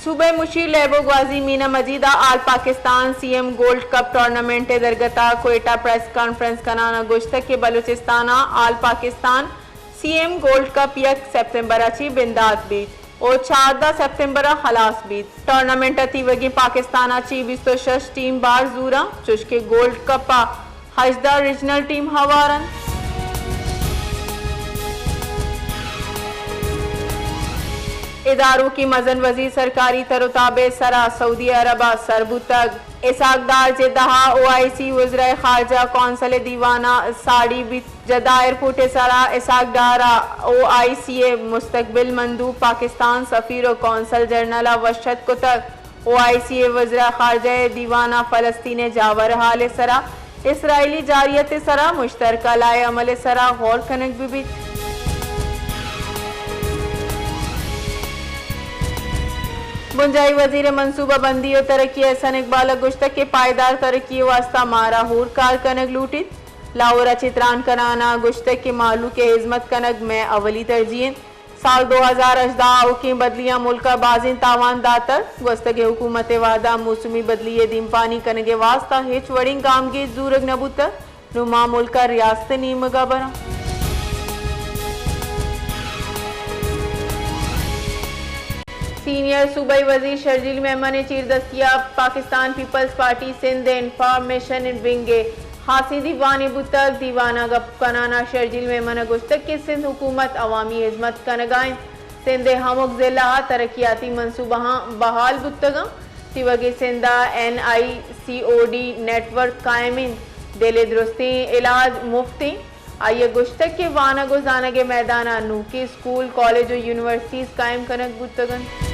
صوبہ مشیر لیبو گوازی مینا مجید ء all Pakistan C M gold cup tournament ء درگت ء کوئٹہ پریس کانفرنس کنان ء گوشتگ کہ بلوچستان ء all Pakistan C M gold cup یک سپتمبر ء چی بندات بیت و چاردہ سپتمبر ء خلاص بیت۔ ٹورنامنٹ ء تیوگیں پاکستان ء چی بیست و شش ٹیم بار زوراں، چوشکہ گولڈ کپ ء ہژدہ ریجنل ٹیم ہوار انت۔ اداروکی مزن وزیر سرکاری تر و تاب ء سرا سعودی عرب ء سر بوتگ۔ اسحاق ڈار جدہ ء او آئی سی وزرائے خارجہ کونسل ء دیوان ء ساڑی بیت۔ جدہ ایئرپورٹ ء سرا اسحاق ڈار ء او آئی سی ء مستقبل مندوب پاکستان سفیر و کونسل جنرل ء وش اتک کتگ۔ او آئی سی ء وزرا خارجہ ء دیوان ء فلسطین ء جاور حال ء سرا اسرائیلی جارحیت ء سرا مشترکہ لائحہ عمل ء سرا غور کنگ بہ بیت۔ بنجاہی وزیر منصوبہ بندی و ترقی احسن اقبال ء گوشتگ کہ پائیدار ترقی ء واستہ مارا ہور کار کنگ لوٹیت۔ لاہور ء چہ تران کنان ء گوشتگ کہ مہلوک ء ہزمت کنگ مئے اولی ترجیح انت۔ سال دو ہزار ہژدہ ء آؤکیں بدلیاں ملک ء بازیں تاوان داتگ۔ گوستگیں حکومت ء وہد ء موسمی بدلی ء دیمپانی کنگ ء واستہ ہچ وڑیں گامگیج زورگ نہ بوتگ۔ نوں ما ملک ء ریاست ء نیمگ ء براں۔ سینئر صوبائی وزیر شرجیل میمن ء چیردستی ء پاکستان پیپلز پارٹی سندھ ء انفارمیشن ونگ ء خاصیں دیوانے بوتگ۔ دیوان ء گپ کنان ء شرجیل میمن ء گوشتگ کہ سندھ حکومت عوامی ہزمت کنگ ء انت۔ سندھ ء ہمک ضلع ء ترقیاتی منصوبہاں بحال بوتگ انت۔ تیوگیں سندھ ء این آئی سی او ڈی نیٹ ورک قائم انت۔ دل ء درستیں علاج مفت انت۔ آئی ء گوشتگ کہ وانگ و زانگ ء میدان ء نوکیں اسکول، کالج و یونیورسٹیز قائم کنگ بوتگ انت۔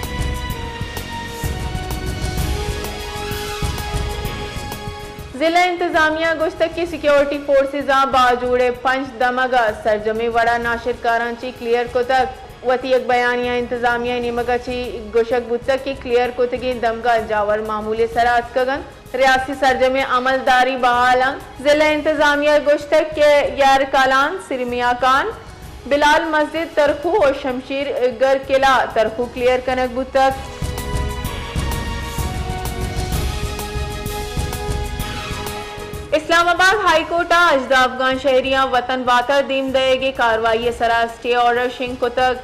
ضلع انتظامیہ ء گوشتگ کہ سیکیورٹی فورسز آں باجوڑ ء پنچ دمگ ء سرجمیں وڑ ء ناشرکاراں چہ کلیئر کتگ۔ وتی یک بیانیہ ء انتظامیہ ء نیمگ ء چہ گوشگ بوتگ کہ کلیئر کتگیں دمگاں جاور معمول ء سرا اتکگ انت۔ ریاستی سرجمیں عملداری بحال انت۔ ضلع انتظامیہ ء گوشتگ کہ یار کالان، سرمیا کان، بلال مسجد ترخو و شمشیر گر قلعہ ترخو کلیئر کنگ بوتگ۔ اسلام آباد ہائی کورٹ ء ہژدہ افغان شہریاں وطن واتر دیم دئیگ ء کاروائی ء سرا اسٹے آرڈر شنگ کتگ۔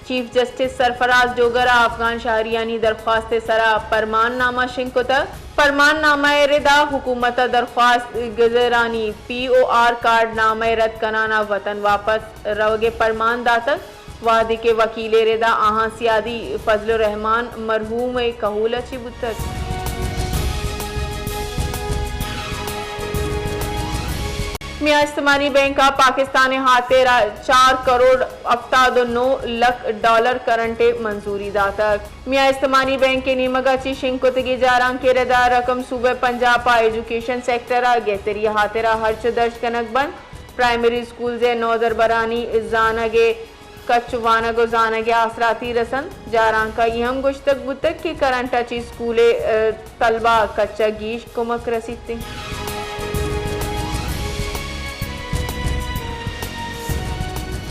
چیف جسٹس سرفراز ڈوگر ء افغان شہریانی درخواست ء سرا پرمان نامہ شنگ کتگ۔ پرمان نامہ ء ردا حکومت ء درخواست گزرانی پی او آر کارڈ نامہ ء رد کنان ء وطن واپس روگ ء پرمان داتگ، وہدے کہ وکیل ء ردا آہاں سیادی فضل الرحمان مرحوم ء کہول ء چہ بوتگ۔ میاں استمانی بینک ء پاکستان ء ہاترا چار کروڑ ہفتاد و نو لکھ ڈالر کرنٹ ء منظوری داتگ۔ میاں استمانی بینک ء نیمگ ء چہ شنگ کتگیں جارانک ء ردا رقم صوبہ پنجاب ء ایجوکیشن سیکٹر ء گہتری ء ہاترا ہرچ درج کنگ بنت۔ پرائمری اسکولز ء نودربرانی زانگ ء کچ وانگ و زانگ ء آسراتی رسنت۔ جارانک ء اے ہم گوشتگ بوتگ کہ کرنٹ ء چہ اسکول ء، ء، طلبہ ء کچ ء گیش کمک رسیت انت۔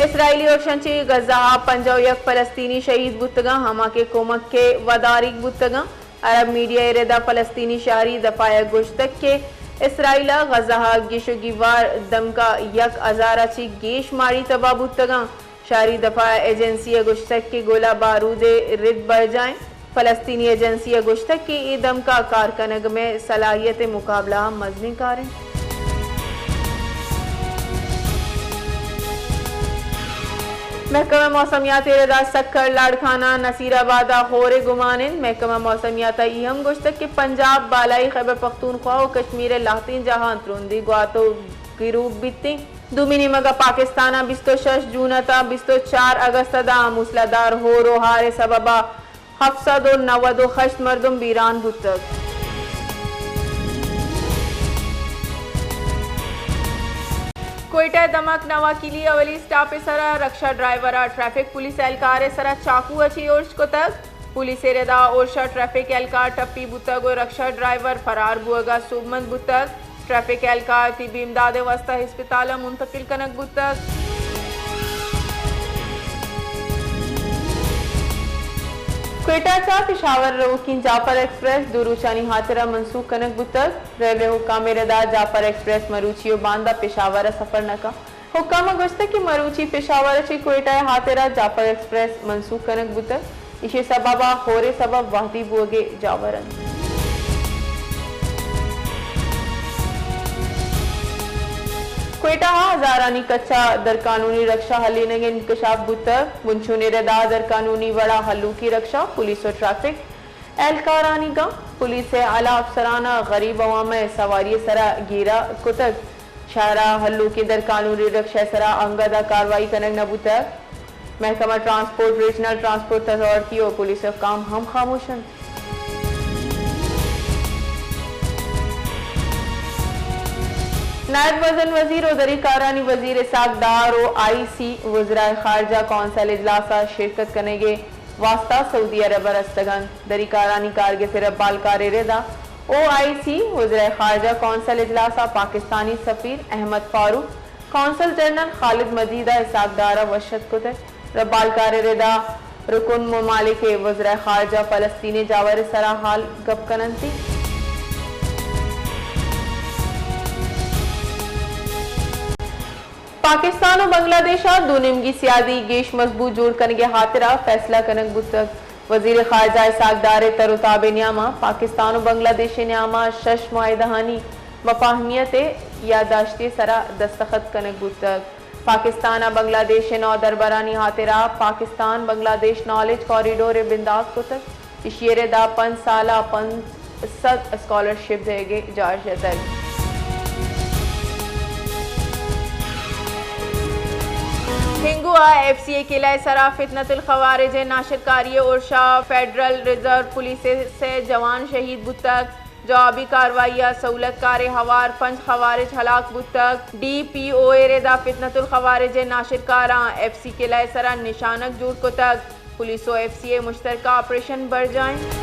اسرائیلی رکشاں چہ غزہ ء پنجاہ و یک فلسطینی شہید بوتگاں، ہما کہ کمک ء وداریگ بوتگاں۔ عرب میڈیا ء ردا فلسطینی شہری دفاع ء گوشتگ کہ اسرائیل ء غزہ ء گیش و گیوار دمگ ء یک ہزار ء چہ گیش ماڑی تباہ بوتگاں۔ شہری دفاع ایجنسی ء گوشتگ کہ گلہ بارود ء رد برجاہ انت۔ فلسطینی ایجنسی ء گوشتگ کہ اے دمگ ء کار کنگ مئے صلاحیت ء مقابلہ ء مزنیں کار انت۔ محکمہ موسمیات ء ردا سکھر، لاڑکانہ، نصیر آباد ء ہور ء گمان انت۔ محکمہ موسمیات ء اے ہم گوشتگ کہ پنجاب، بالائی خیبر پختونخوا و کشمیر ء لہتیں جاہاں ترندیں گوات و گروک بیت انت۔ دومی نیمگ ء پاکستان ء بیست و شش جون ء تاں بیست و چار اگست ء داں موسلادھار ہور و ہار ء سبب ء ہفت سد و نود و ہشت مردم بیران بوتگ۔ کوئٹہ ء دمک نواکیلی اولی اسٹاپ ء سرا رکشہ ڈرائیور ء ٹریفک پولیس اہلکار ء سرا چاقو ء چہ اورش کتگ۔ پولیس ء ردا اورش ء ٹریفک اہلکار ٹپی بوتگ و رکشہ ڈرائیور فرار بوگ ء سوبمند بوتگ۔ ٹریفک اہلکار طبی امداد ء واستہ ہسپتال ء منتقل کنگ بوتگ۔ کوئٹہ چہ پشاور روکیں جاپر ایکسپریس دو روچانی ہاترا منسوخ کنگ بوتگ۔ ریلوے حکام ء ردا جاپر ایکسپریس مروچی و باندا پشاور ء سفر نہ کن۔ حکام ء گوشتگ کہ مروچی پشاور ء چہ کوئٹہ ء ہاترا جاپر ایکسپریس منسوخ کنگ بوتگ، ایشی سبب ء ہورے سبب وہدی بوگ ء جاور انت۔ کوئٹہ ء ہزارانی کچا درقانونی رکشہ ہلینگ انکشاف بوتگ۔ بنچونی ردا درقانونی وڑا ہلوکی رکشہ پولیس و ٹریفک اہلکارانی گاں پولیس ء اعلی افسران ء غریب عوام ء سواری ء سرا گیرا کتگ۔ شہر ء ہلوکیں درقانونی رکشہ ء سرا انگت ء کاروائی کنگ نہ بوتگ۔ محکمہ ٹرانسپورٹ، ریجنل ٹرانسپورٹ اتھارٹی و پولیس حکام ہم خاموش انت۔ نائب مزن وزیر و دری کارانی وزیر اسحاق ڈار و آئی سی وزرائے خارجہ کونسل اجلاس ء شرکت کنگ ء واستہ سعودی عرب ء رستگ انت۔ دری کارانی کارگس ء ربالکار ء ردا او آئی سی وزرائے خارجہ کونسل اجلاس ء پاکستانی سفیر احمد فاروق، کونسل جنرل خالد مجید ء اسحاق ڈار ء وش اتک کتگ۔ ربالکار ء ردا رکن ممالک ء وزرائے خارجہ فلسطین ء جاور ء سرا حال گپ کن انت۔ پاکستان و بنگلہ دیش ء دو نیمگی سیادی گیش مضبوط جوڑ کنگ ء ہاترا فیصلہ کنگ بوتگ۔ وزیر خارجہ اسحاق ڈار ء تر و تاب ء نیاما پاکستان و بنگلہ دیش ء نیاما شش معاہدہانی مفاہمیت ء یادداشتے سرا دستخط کنگ بوتگ۔ پاکستان ء بنگلہ دیش ء نودربرانی ہاترا پاکستان بنگلہ دیش نالج کوریڈور ء بندات کتگ۔ ایشی ء ردا پنچ سال ء پنچ سد اسکالرشپ دئیگ ء جار جتگ۔ ہنگو ء ایف سی ء قلعہ ء سرا فتنۃ الخوارج ء ناشرکاری ء ارشا فیڈرل ریزرو پولیس ء سے جوان شہید بوتگ۔ جوابی کاروائی ء سہولت کارے ہوار پنچ خوارج ہلاک بوتگ۔ ڈی پی او ء ردا فتنۃ الخوارج ء ناشرکاراں ایف سی قلعہ ء سرا نشانگ جوڑ کتگ۔ پولیس و ایف سی ء مشترکہ آپریشن برجاہ انت۔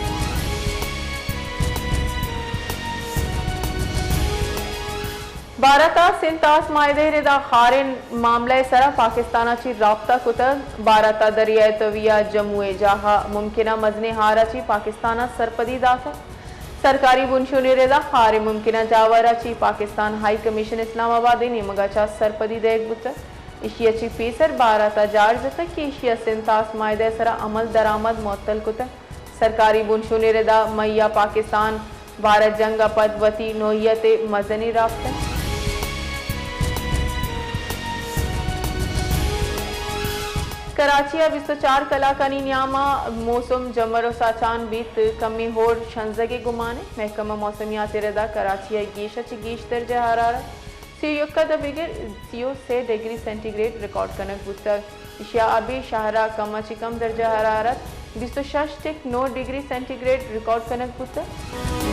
بھارت ء سندھ طاس معاہدہ ء ردا خاریں معاملہ ء سرا پاکستان ء چہ رابطہ کتگ۔ بھارت ء دریائے توی ء جموں ء جاہ ء ممکنہ مزنیں ہار ء چہ پاکستان ء سرپدی داتگ۔ سرکاری بنشون ء ردا خار ء ممکنہ جاور ء چہ پاکستان ہائی کمیشن اسلام آباد ء نیمگ ء چہ سرپدی دئیگ بوتگ۔ ایشی ء چہ پیسر بھارت ء جار جتگ کہ ایشی ء سندھ طاس معاہدہ ء سرا عمل درآمد معطل کتگ۔ سرکاری بنشون ء ردا مئی ء پاکستان بھارت جنگ ء پد وتی نوعیت ء مزنیں رابطہ۔ کراچی ء بیست ء چار کلاکانی نیام ء موسم جمر ء ساچان بیت، کمیں ہور شنزگ ء گمان انت۔ محکمہ موسمیات ء ردا کراچی ء گیش ء چہ گیش درجہ حرارت سی و یک ء بگر سی و سے ڈگری سینٹی گریڈ ریکارڈ کنگ بوتگ۔ ایشی ء ابی شہر ء کم ء چہ کم درجہ حرارت بیست و شش ٹک نو ڈگری سینٹی گریڈ ریکارڈ کنگ بوتگ۔